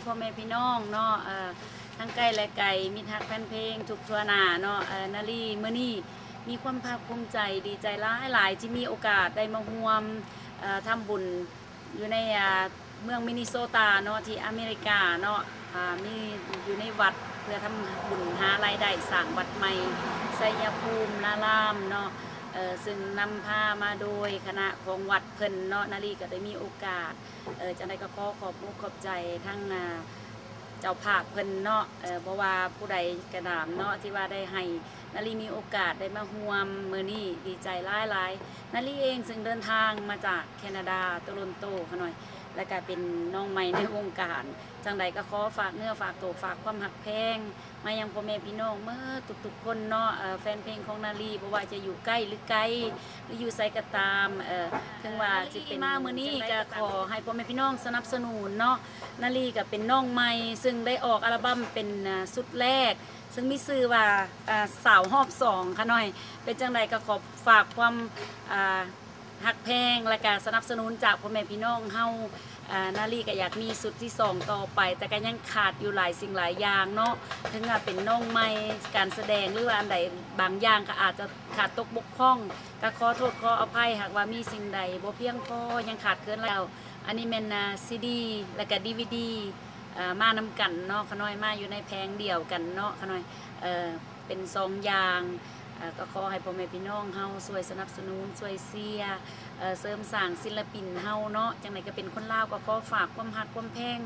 ພໍ່ແມ່ພີ່ນ້ອງເນາະ ເອີ ທັງໃກ້ແລະໄກ ມິດຮັກແຟນເພງທຸກທົ່ວໜ້າເນາະ ເອີ ນາລີມື້ນີ້ມີຄວາມພາກພູມໃຈ ດີໃຈຫຼາຍໆ ທີ່ມີໂອກາດໄດ້ມາຮ່ວມ ເອີ ທຳບຸນຢູ່ໃນ ອ່າ ເມືອງມິນນິໂຊຕາເນາະ ທີ່ອາເມລິກາເນາະ ອ່າ ມີຢູ່ໃນວັດ ເພື່ອທຳບຸນຫາລາຍໄດ້ສ້າງວັດໃໝ່ໄຊຍະພູມນາລາມເນາະ ເອີ ເຊິ່ງນຳພາມາໂດຍຄະນະຂອງວັດເພິ່ນເນາະ ນາລີກໍໄດ້ມີໂອກາດ ເອີ ຈັ່ງໃດກໍຂໍຂອບອົກຂອບໃຈທັງ ອ່າ ເຈົ້າພາບເພິ່ນເນາະ ເອີ ບໍ່ວ່າຜູ້ໃດກໍຕາມເນາະ ທີ່ວ່າໄດ້ໃຫ້ນາລີມີໂອກາດໄດ້ມາຮ່ວມມື້ນີ້ ດີໃຈຫຼາຍໆ. ນາລີເອງເຊິ່ງເດີນທາງມາຈາກແຄນາດາ ໂຕໂລນໂຕຂະນ້ອຍ ແລະກະເປັນນ້ອງໃໝ່ໃນວົງການ ຈັ່ງໃດກໍຂໍຝາກເນື້ອຝາກໂຕ ຝາກຄວາມຮັກແພງມາຍັງພໍ່ແມ່ພີ່ນ້ອງເໝິດທຸກໆຄົນເນາະ ເອີ ແຟນເພງຂອງນາລີ ບໍ່ວ່າຈະຢູ່ໃກ້ຫຼືໄກ ຫຼືຢູ່ໃສກໍຕາມ ເອີ ເຖິງວ່າຊິເປັນ ມາມື້ນີ້ກໍຂໍໃຫ້ພໍ່ແມ່ພີ່ນ້ອງສະໜັບສະໜູນເນາະ ນາລີກໍເປັນນ້ອງໃໝ່ ເຊິ່ງໄດ້ອອກອັລະບັ້ມເປັນ ອ່າ ຊຸດແລກ ເຊິ່ງມີຊື່ວ່າ ອ່າ ສາວຮອບສອງຂະນ້ອຍ ເປັນຈັ່ງໃດກໍຂໍຝາກຄວາມ ອ່າ ຮັກແພງ ແລະກະສະໜັບສະໜູນຈາກພໍ່ແມ່ພີ່ນ້ອງເຮົາ ອ່າ ນາລີກໍຢາກມີຊຸດທີສອງຕໍ່ໄປ ແຕ່ກໍຍັງຂາດຢູ່ຫຼາຍສິ່ງຫຼາຍຢ່າງເນາະ ເຖິງວ່າເປັນນ້ອງໃໝ່ ການສະແດງ ຫຼືວ່າອັນໃດບາງຢ່າງກໍອາດຈະຂາດຕົກບົກຜ່ອງ ກໍຂໍໂທດຂໍອະໄພ ຫາກວ່າມີສິ່ງໃດບໍ່ພຽງພໍ ຍັງຂາດເຂີນແລ້ວ ອັນນີ້ແມ່ນ ອ່າ ຊີດີ ແລະກະດີວີດີ ເອີ ມານຳກັນເນາະ ຂະນ້ອຍ ມາຢູ່ໃນແຜງດຽວກັນເນາະ ຂະນ້ອຍ ເອີ ເປັນສອງຢ່າງ ເອີ ກໍຂໍໃຫ້ພໍ່ແມ່ພີ່ນ້ອງເຮົາຊ່ວຍສະໜັບສະໜູນ ຊ່ວຍເຊຍ ເອີ ເສີມສ້າງສິນລະປິນເຮົາເນາະ ຈັ່ງໃດກໍເປັນຄົນລາວ ກໍຂໍຝາກຄວາມຮັກຄວາມແພງ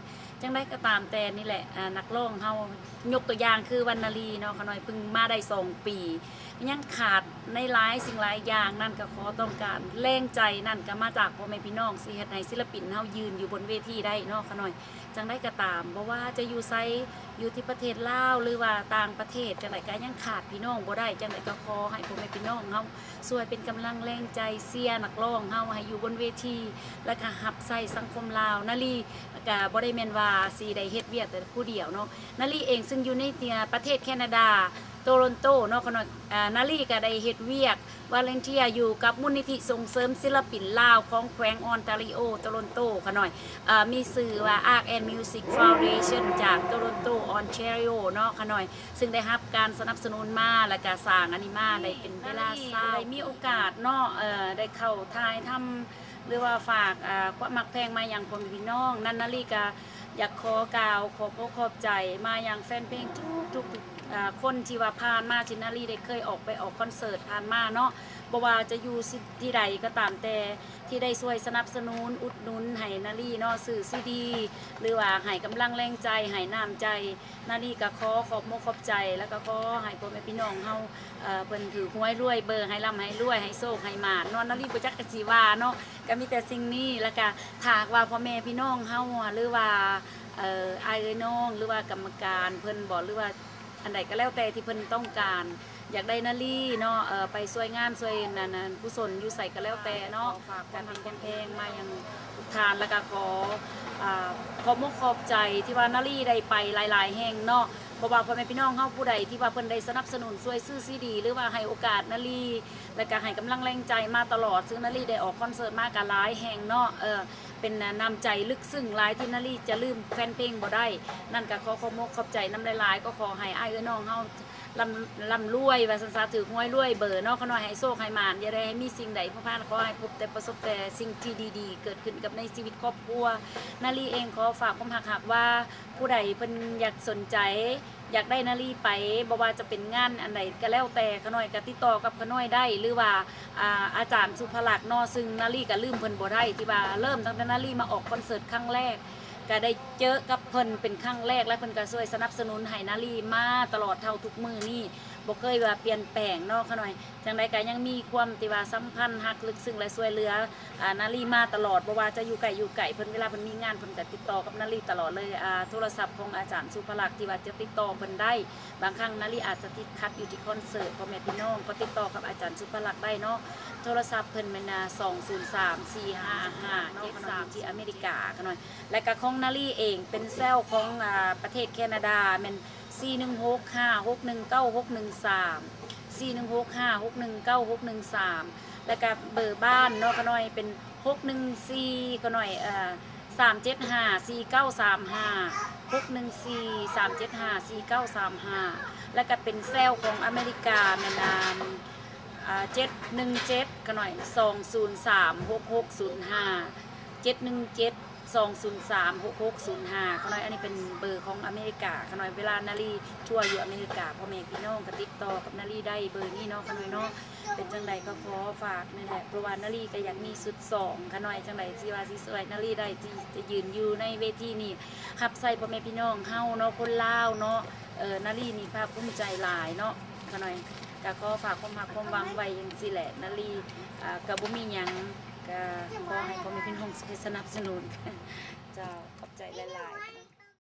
ຈັ່ງໃດກໍຕາມແຕ່ນີ້ແຫຼະ ເອີ ນັກຮ້ອງເຮົາ ຍົກຕົວຢ່າງຄືວັນນາລີເນາະ ຂະນ້ອຍເພິ່ງມາໄດ້ສອງປີ ຍັງຂາດໃນຫຼາຍສິ່ງຫຼາຍຢ່າງ ນັ້ນກໍຂໍຕ້ອງການແຮງໃຈ ນັ້ນກໍມາຈາກພໍ່ແມ່ພີ່ນ້ອງ ຊິເຮັດໃຫ້ສິນລະປິນເຮົາຢືນຢູ່ບົນເວທີໄດ້ເນາະ ຂະນ້ອຍ ຈັ່ງໃດກໍຕາມ ບໍ່ວ່າຈະຢູ່ໃສ ຢູ່ທີ່ປະເທດລາວ ຫຼືວ່າຕ່າງປະເທດ ຈັ່ງໃດກໍຍັງຂາດພີ່ນ້ອງບໍ່ໄດ້ ຈັ່ງໃດກໍຂໍໃຫ້ພໍ່ແມ່ພີ່ນ້ອງເຮົາຊ່ວຍເປັນກຳລັງແຮງໃຈ ເຊຍນັກຮ້ອງເຮົາໃຫ້ຢູ່ບົນເວທີ ແລະກໍຮັບໃຊ້ສັງຄົມລາວ ນາລີກໍບໍ່ໄດ້ແມ່ນວ່າຊິໄດ້ເຮັດວຽກແຕ່ຜູ້ດຽວເນາະ ນາລີເອງເຊິ່ງຢູ່ໃນ ເອີ ປະເທດແຄນາດາ ໂຕໂລນໂຕເນາະ ຂະນ້ອຍ ເອີ ນາລີກໍໄດ້ເຮັດວຽກ ວອລັນເທຍຢູ່ກັບມູນນິທິສົ່ງເສີມສິນລະປິນລາວຂອງແຂວງອອນທາຣີໂອ ໂຕໂລນໂຕ ຂະນ້ອຍ ເອີ ມີຊື່ວ່າ Art and Music Foundation ຈາກໂຕໂລນໂຕ ອອນທາຣີໂອ ເນາະ ຂະນ້ອຍ ເຊິ່ງໄດ້ຮັບການສະໜັບສະໜູນມາ ແລະກະສ້າງອັນນີ້ມາໄດ້ເປັນເວລາຊາວ ໄດ້ມີໂອກາດເນາະ ເອີ ໄດ້ເຂົ້າຖ່າຍທຳ ຫຼືວ່າຝາກ ອ່າ ຄວາມຮັກແພງມາຍັງພໍ່ແມ່ພີ່ນ້ອງ ນັ້ນນາລີກະຢາກຂໍກ່າວຂອບອົກຂອບໃຈມາຍັງແຟນເພງທຸກໆ ອ່າ ຄົນທີ່ວ່າຜ່ານມາທີ່ນາລີໄດ້ເຄີຍອອກໄປອອກຄອນເສີດຜ່ານມາເນາະ ບໍ່ວ່າຈະຢູ່ທີ່ໃດກໍຕາມແຕ່ ທີ່ໄດ້ຊ່ວຍສະໜັບສະໜູນອຸດໜູນໃຫ້ນາລີເນາະ ຊື້ຊີດີ ຫຼືວ່າໃຫ້ກຳລັງແຮງໃຈ ໃຫ້ນ້ຳໃຈ ນາລີກໍຂໍຂອບອົກຂອບໃຈ ແລ້ວກໍຂໍໃຫ້ພໍ່ແມ່ພີ່ນ້ອງເຮົາ ເອີ ເພິ່ນຖືກຫວຍລວຍເບີ ໃຫ້ລ່ຳໃຫ້ລວຍ ໃຫ້ໂຊກໃຫ້ໝານເນາະ ນາລີບໍ່ຈັກກະຊິວ່າເນາະ ກໍມີແຕ່ສິ່ງນີ້ ແລ້ວກໍຖ້າຫາກວ່າພໍ່ແມ່ພີ່ນ້ອງເຮົາ ຫຼືວ່າ ເອີ ອ້າຍເອື້ອຍນ້ອງ ຫຼືວ່າກຳມະການເພິ່ນບໍ ຫຼືວ່າອັນໃດກໍແລ້ວແຕ່ທີ່ເພິ່ນຕ້ອງການ ຢາກໄດ້ນາລີເນາະ ເອີ ໄປຊ່ວຍງານຊ່ວຍນັ້ນ ອັນ ກຸສົນຢູ່ໃສກໍແລ້ວແຕ່ເນາະ ກໍເປັນກຳແພງມາຍັງທຸກທ່ານ ແລ້ວກໍຂໍ ອ່າ ຂອບອົກຂອບໃຈທີ່ວ່ານາລີໄດ້ໄປຫຼາຍໆແຫ່ງເນາະ ບໍ່ວ່າພໍ່ແມ່ພີ່ນ້ອງເຮົາຜູ້ໃດທີ່ວ່າເພິ່ນໄດ້ສະໜັບສະໜູນຊ່ວຍຊື້ຊີດີ ຫຼືວ່າໃຫ້ໂອກາດນາລີ ແລ້ວກໍໃຫ້ກຳລັງແຮງໃຈມາຕະຫຼອດ ເຊິ່ງນາລີໄດ້ອອກຄອນເສີດມາກໍຫຼາຍແຫ່ງເນາະ ເອີ ເປັນນ້ຳໃຈລຶກຊຶ້ງຫຼາຍທີ່ນາລີຈະລືມແຟນເພງບໍ່ໄດ້ ນັ້ນກໍຂໍຂອບອົກຂອບໃຈນຳຫຼາຍໆ ກໍຂໍໃຫ້ອ້າຍເອື້ອຍນ້ອງເຮົາ ລ່ຳ ລ່ຳລວຍວ່າຊັ້ນຊະ ຖືກຫວຍລວຍເບີເນາະ ຂະນ້ອຍໃຫ້ໂຊກໃຫ້ໝານ ຢ່າໄດ້ໃຫ້ມີສິ່ງໃດພົວພັນ ຂໍໃຫ້ພົບແຕ່ປະສົບແຕ່ສິ່ງທີ່ດີໆ ເກີດຂຶ້ນກັບໃນຊີວິດຄອບຄົວ ນາລີເອງຂໍຝາກຄວາມຮັກ ຫາກວ່າຜູ້ໃດເພິ່ນຢາກສົນໃຈ ຢາກໄດ້ນາລີໄປ ບໍ່ວ່າຈະເປັນງານອັນໃດກໍແລ້ວແຕ່ ຂະນ້ອຍກໍຕິດຕໍ່ກັບຂະນ້ອຍໄດ້ ຫຼືວ່າ ອ່າ ອາຈານສຸພະລັກເນາະ ຊຶ່ງນາລີກໍລືມເພິ່ນບໍ່ໄດ້ ທີ່ວ່າເລີ່ມຕັ້ງແຕ່ນາລີມາອອກຄອນເສີດຄັ້ງແລກ ກໍໄດ້ເຈີກັບເພິ່ນເປັນຄັ້ງແລກ ແລະເພິ່ນກໍຊ່ວຍສະໜັບສະໜູນໃຫ້ນາລີມາຕະຫຼອດເທົ່າທຸກມື້ນີ້ ບໍ່ເຄີຍວ່າປ່ຽນແປງເນາະ ຂະນ້ອຍ ຈັ່ງໃດກໍຍັງມີຄວາມທີ່ວ່າສຳພັນຮັກລຶກຊຶ້ງ ແລະຊ່ວຍເຫຼືອ ອ່າ ນາລີມາຕະຫຼອດ ບໍ່ວ່າຈະຢູ່ໃກ້ຢູ່ໄກ ເພິ່ນ ເວລາເພິ່ນມີງານ ເພິ່ນກໍຕິດຕໍ່ກັບນາລີຕະຫຼອດເລີຍ ອ່າ ໂທລະສັບຂອງອາຈານສຸພະລັກ ທີ່ວ່າຈະຕິດຕໍ່ເພິ່ນໄດ້ ບາງຄັ້ງນາລີອາດຈະຕິດຂັດຢູ່ທີ່ຄອນເສີດ ພໍ່ແມ່ພີ່ນ້ອງກໍຕິດຕໍ່ກັບອາຈານສຸພະລັກໄດ້ເນາະ ໂທລະສັບເພິ່ນແມ່ນ ອ່າ ສອງສູນສາມ ສີ່ຫ້າຫ້າ ເຈັດສາມ ທີ່ອາເມລິກາ ຂະນ້ອຍ ແລະກະຂອງນາລີເອງເປັນແຊວຂອງ ອ່າ ປະເທດແຄນາດາ ແມ່ນ ສີ່ໜຶ່ງຫົກ ຫ້າຫົກໜຶ່ງ ເກົ້າຫົກໜຶ່ງສາມ ສີ່ໜຶ່ງຫົກ ຫ້າຫົກໜຶ່ງ ເກົ້າຫົກໜຶ່ງສາມ ແລ້ວກະເບີບ້ານເນາະ ຂະນ້ອຍເປັນ ຫົກໜຶ່ງສີ່ ຂະນ້ອຍ ເອີ ສາມເຈັດຫ້າ ສີ່ເກົ້າສາມຫ້າ ຫົກໜຶ່ງສີ່ ສາມເຈັດຫ້າ ສີ່ເກົ້າສາມຫ້າ ແລ້ວກໍເປັນແຊວຂອງອາເມລິກາແມ່ນ ອາ ເຈັດໜຶ່ງເຈັດ ຂະນ້ອຍ ສອງສູນສາມ ຫົກຫົກສູນຫ້າ ເຈັດໜຶ່ງເຈັດ ສອງສູນສາມ ຫົກຫົກສູນຫ້າ ຂະນ້ອຍ. ອັນນີ້ເປັນເບີຂອງອາເມລິກາ ຂະນ້ອຍ. ເວລານາລີທົວຢູ່ອາເມລິກາ ພໍ່ແມ່ພີ່ນ້ອງກໍຕິດຕໍ່ກັບນາລີໄດ້ເບີນີ້ເນາະ ຂະນ້ອຍເນາະ. ເປັນຈັ່ງໃດກໍຂໍຝາກນີ້ແຫຼະ ເພາະວ່ານາລີກໍຢາກມີຊຸດສອງ ຂະນ້ອຍ. ຈັ່ງໃດຊິວ່າຊິຊ່ວຍນາລີໄດ້ ຊິຈະຢືນຢູ່ໃນເວທີນີ້ ຮັບໃຊ້ພໍ່ແມ່ພີ່ນ້ອງເຮົາເນາະ ຄົນລາວເນາະ. ເອີ ນາລີນີ້ພາກພູມໃຈຫຼາຍເນາະ ຂະນ້ອຍ. ກໍຂໍຝາກຄວາມຮັກຄວາມຫວັງໄວ້ຈັ່ງຊີ້ແຫຼະ ນາລີ ອາ ກໍບໍ່ມີຫຍັງ ກໍຂໍໃຫ້ພໍ່ແມ່ພີ່ນ້ອງຊ່ວຍສະໜັບສະໜູນ. ເຈົ້າ ຂອບໃຈຫຼາຍໆ.